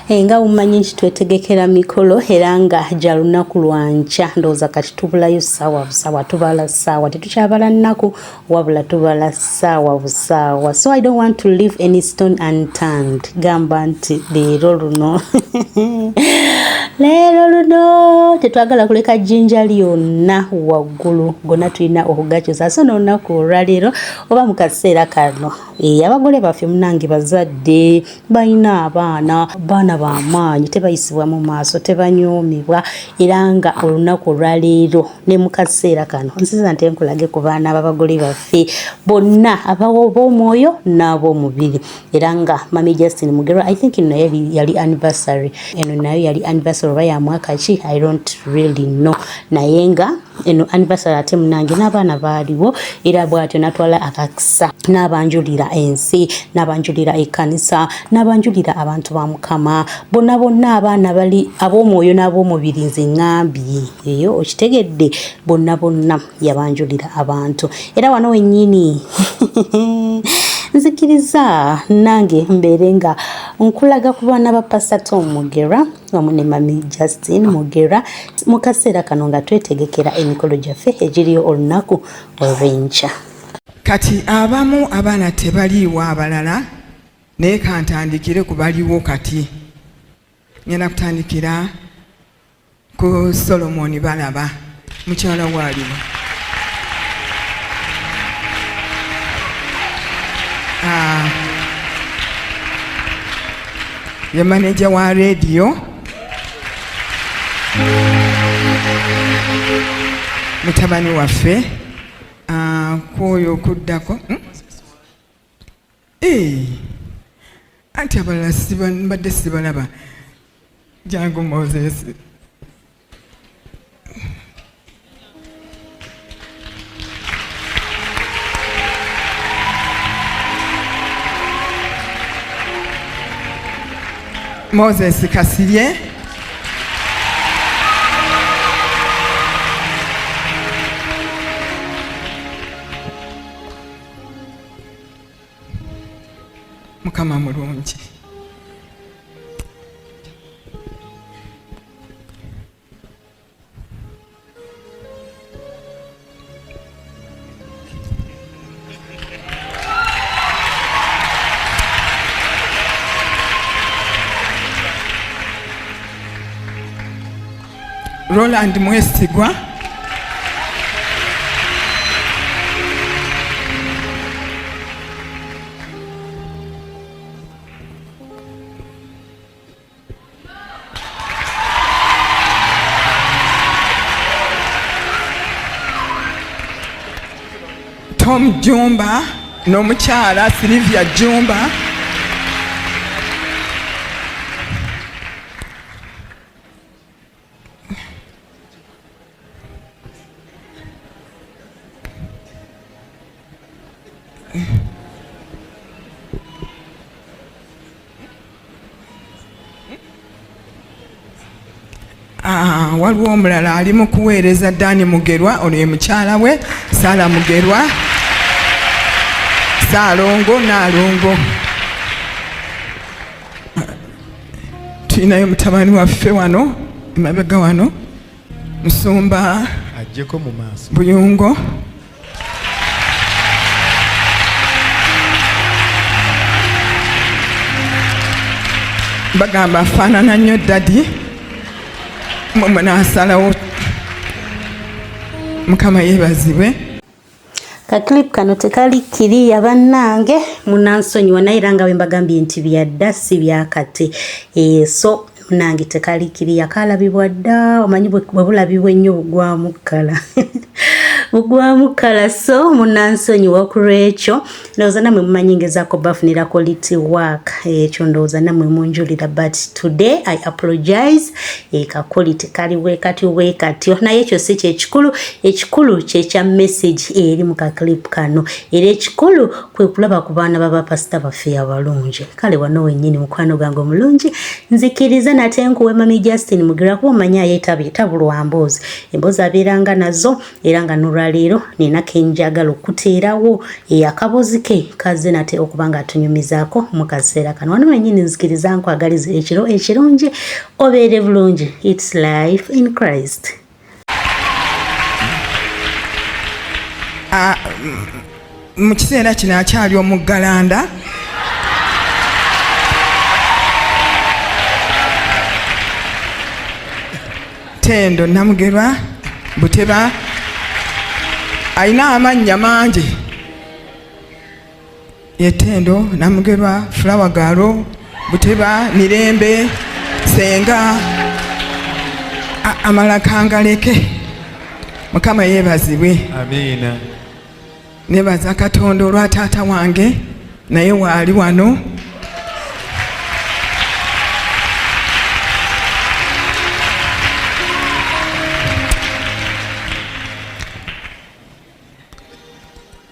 Nga mumanyi nti twetegekera mikolo era nga gya lunaku lwa nkya, ndowooza kati tubulayo ssaawa busaawa, tubala ssaawa, tetukyabala nnaku wabula tubala ssaawa busaawa. So I don't want to leave any stone unturned. Gamba nti leero luno leero luno tetwagala kuleka jjinja lyonna waggulu, gonna tulina okugakyusa. So n'olunaku olwaleero oba mu kaseera kano, abagole baffe munange bazadde balina abaana, baana b'amaanyi, tebayisibwa mu maaso, tebanyoomebwa. Era nga olunaku olwaleero ne mu kaseera kano nsiza nte nkulage ku baana b'abagole baffe bonna ab'omwoyo n'ab'omubiri. Era nga Mami Justin Mugerwa, I think eno nayo yali anniversary, eno nayo yali anniversary oba ya mwaka ki, I don't really know, naye nga eno anniversary ate munange n'abaana baaliwo. Era bw'atyo n'atwala akakisa n'abanjulira ensi, n'abanjulira ekkanisa, n'abanjulira abantu ba Mukama bonna bonna, abaana bali ab'omwoyo n'ab'omubiri. Nze ŋŋambye eyo okitegedde, bonna bonna yabanjulira abantu. Era wano wennyini nzikiriza nange mbeere nga nkulaga ku baana ba Pastor Tom Mugerwa wamu ne Mami Justin Mugerwa mu kaseera kano nga twetegekera emikolo gyaffe egiriyo olunaku olw'enkya. Kati abamu abaana tebaliiwo, abalala naye kantandikire ku baliwo. Kati ngenda kutandikira ku Solomoni Balaba, mukyala waaliwo. Ah, ye maneja wa rediyo, mutabani waffe. Ah, kwoyo okuddako, Eh, anti abalala mbadde sibalaba. Jangu Moses. Moses Kasirye. Mukama mulungi. Roland Mwesigwa. Tom Jumba n'omukyala Sylvia Jumba. Ah, waliwo omulala ali mu kuweereza, Dani Mugerwa. Ono ye mukyala we Sara Mugerwa, Saalongo Naalongo. Tulinayo mutabani waffe wano emabega wano, musumba ajjeko mu maaso. Buyungo. Bagamba afaanana nnyo daddy. Mwe munaasalawo. Mukama yeebazibwe. Ka clip kano tekali kiriya bannange, munansonyiwa, naye era nga bwe mbagambye nti byadda si byakati. So munange tekali kiriya, kalabibwa dda. Omanyi bwe bulabibwa ennyo bugwamu kkala, bugwamu kkala. So munansonyiwa ku lwekyo. Ndowooza nammwe mumanyi ngezaako bafunira quality work, ekyo ndowooza nammwe munjulira, but today I apologize, ka quality kali bwe katyo bwe katyo, naye ekyo si kyekikulu. Ekikulu kyekya message eri mu ka clip kano, era ekikulu kwe kulaba ku baana b'abapasita baffe abalungi. Kale wano wennyini, mukwano gwange omulungi, nzikiriza nate nkuwe Mami Justin Mugerwa, kuba omanyi ayeetabye tabulwa mboozi, emboozi abeeranga nazo. Era nga nolwaleero olwaleero nina kenjagala okuteerawo akaboozi ke kazze nate okuba nga atunyumizaako mu kaseera kano. Wano wenyini nzikiriza nkwagaliza ekiro ekirungi, obeere bulungi. Its life in Christ. Ah, mu kiseera kino akyali omuggalanda. Tendo Namugerwa Buteba alina amannya mangi, ye Tendo Namugerwa, Flower Galo, Buteba, Mirembe, Senga, amala kangaleke. Mukama yeebazibwe. Amiina. Nebaza Katonda olwa taata wange, naye waali wano.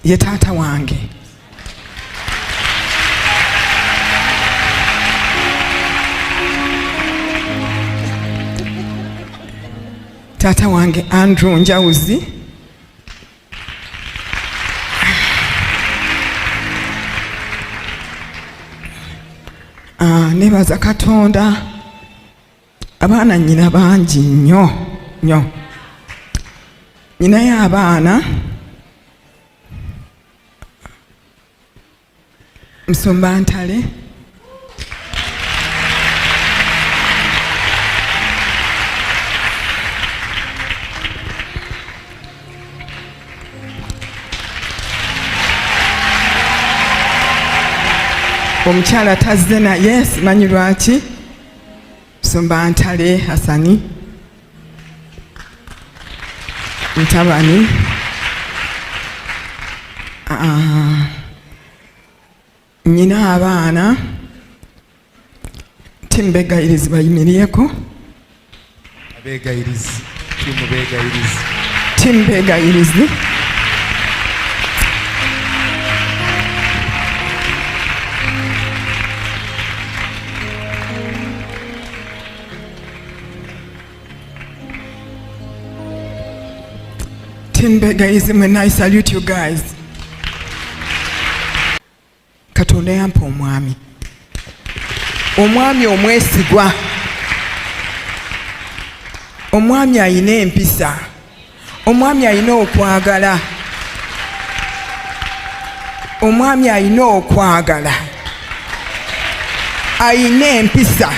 Ye taata wange. Taata wange Andrew Njawuzi. Ah, nebaza Katonda, abaana nyina bangi nnyo nnyo. Nyinayo abaana Musumba Ntale, omukyala tazze naye simanyi lwaki. Musumba Ntale Hasani mutabani, nyina abaana team Begayirizi bayimirireko. Abegayirizi, team Begayirizi. Team Begayirizi. Team Begayirizi mwenna, I salute you guys. Katonda yampa omwami, omwami omwesigwa, omwami ayina empisa, omwami ayina okwagala, omwami ayina okwagala, ayina empisa.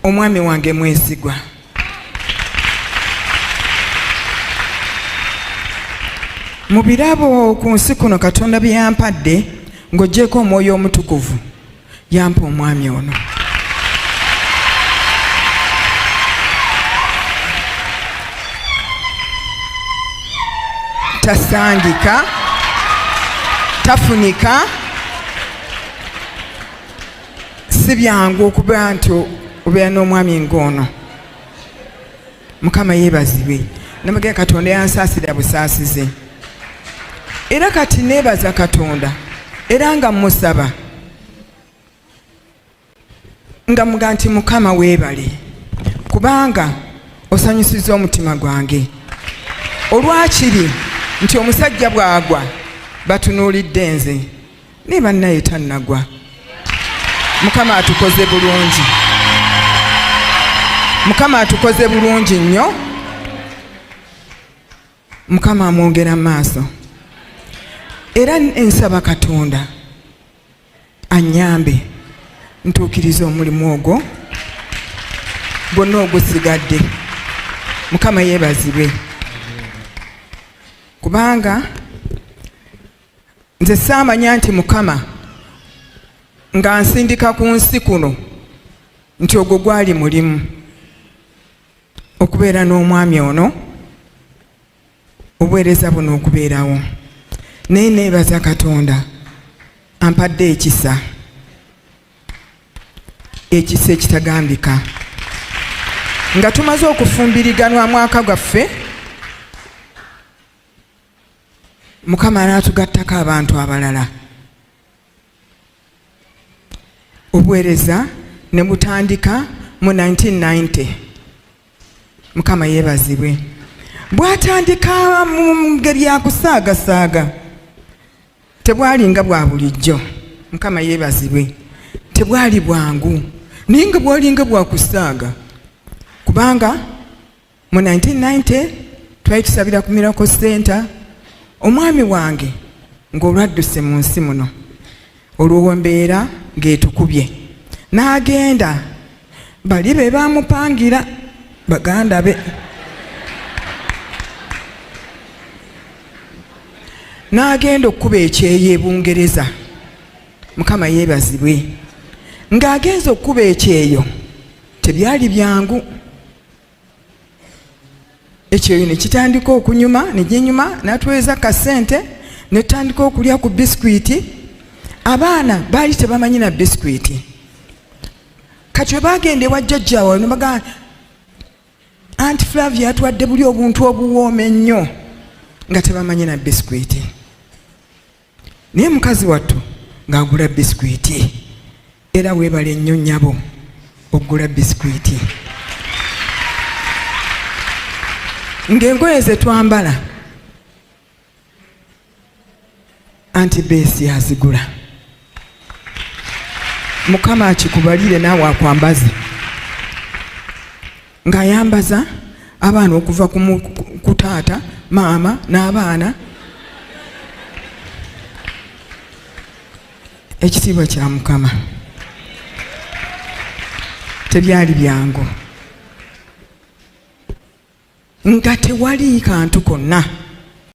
Omwami wange mwesigwa. Mu birabo ku nsi kuno Katonda bye yampadde, ng'oggyeko omwoyo omutukuvu, yampa omwami ono. Tasangika, tafunika, si byangu okuba nti obeera n'omwami ng'ono. Mukama yeebazibwe. Namugera Katonda yansaasira busaasizi, era kati neebaza Katonda, era nga mmusaba nga muga nti Mukama weebale, kubanga osanyusizza omutima gwange. Olwakiri nti omusajja bw'agwa batunuulidde nze, naye bannaye tannagwa. Mukama atukoze bulungi, Mukama atukoze bulungi nnyo. Mukama amwongera maaso, era nsaba Katonda annyambe ntuukirize omulimu ogwo gwonna ogusigadde. Mukama yeebazibwe, kubanga nze saamanya nti Mukama nga nsindika ku nsi kuno nti ogwo gwali mulimu okubeera n'omwami ono, obuweereza buno okubeerawo. Naye neebaza Katonda ampadde ekisa, ekisa ekitagambika. Nga tumaze okufumbiriganwa mwaka gwaffe, Mukama n'atugattako abantu abalala, obuweereza ne butandika mu 1990. Mukama yeebazibwe. Bwatandika mu ngeri ya kusaagasaaga, tebwalinga bwa bulijjo. Mukama yeebazibwe. Tebwali bwangu, naye nga bwalinga bwakusaaga, kubanga mu 1990 twali tusabira ku Miracle Center. Omwami wange ng'olwadduse mu nsi muno olw'embeera ng'etukubye, n'agenda bali be bamupangira baganda be, n'agenda okukuba ekyeyo e Bungereza. Mukama yeebazibwe. Ng'agenza okukuba ekyeyo tebyali byangu. Ekyeyo ne kitandika okunyuma ne ginyuma, n'atuweereza kasente ne tutandika okulya ku bisikwiti. Abaana baali tebamanyi na bisikwiti. Kati bwe baagenda ewa jjajjaabwe ne bagamba, Anti Flavia yatwadde buli obuntu obuwooma ennyo, nga tebamanyi na bisikwiti. Naye mukazi wattu ng'agula bisikwiti. Era weebale nnyo nnyabo okugula bisikwiti. Ng'engoye ze twambala anti Beesi yazigula. Mukama akikubalire naawe akwambaze. Ng'ayambaza abaana okuva ku taata, maama n'abaana. Ekitiibwa kya Mukama. Tebyali byangu, nga tewali kantu konna.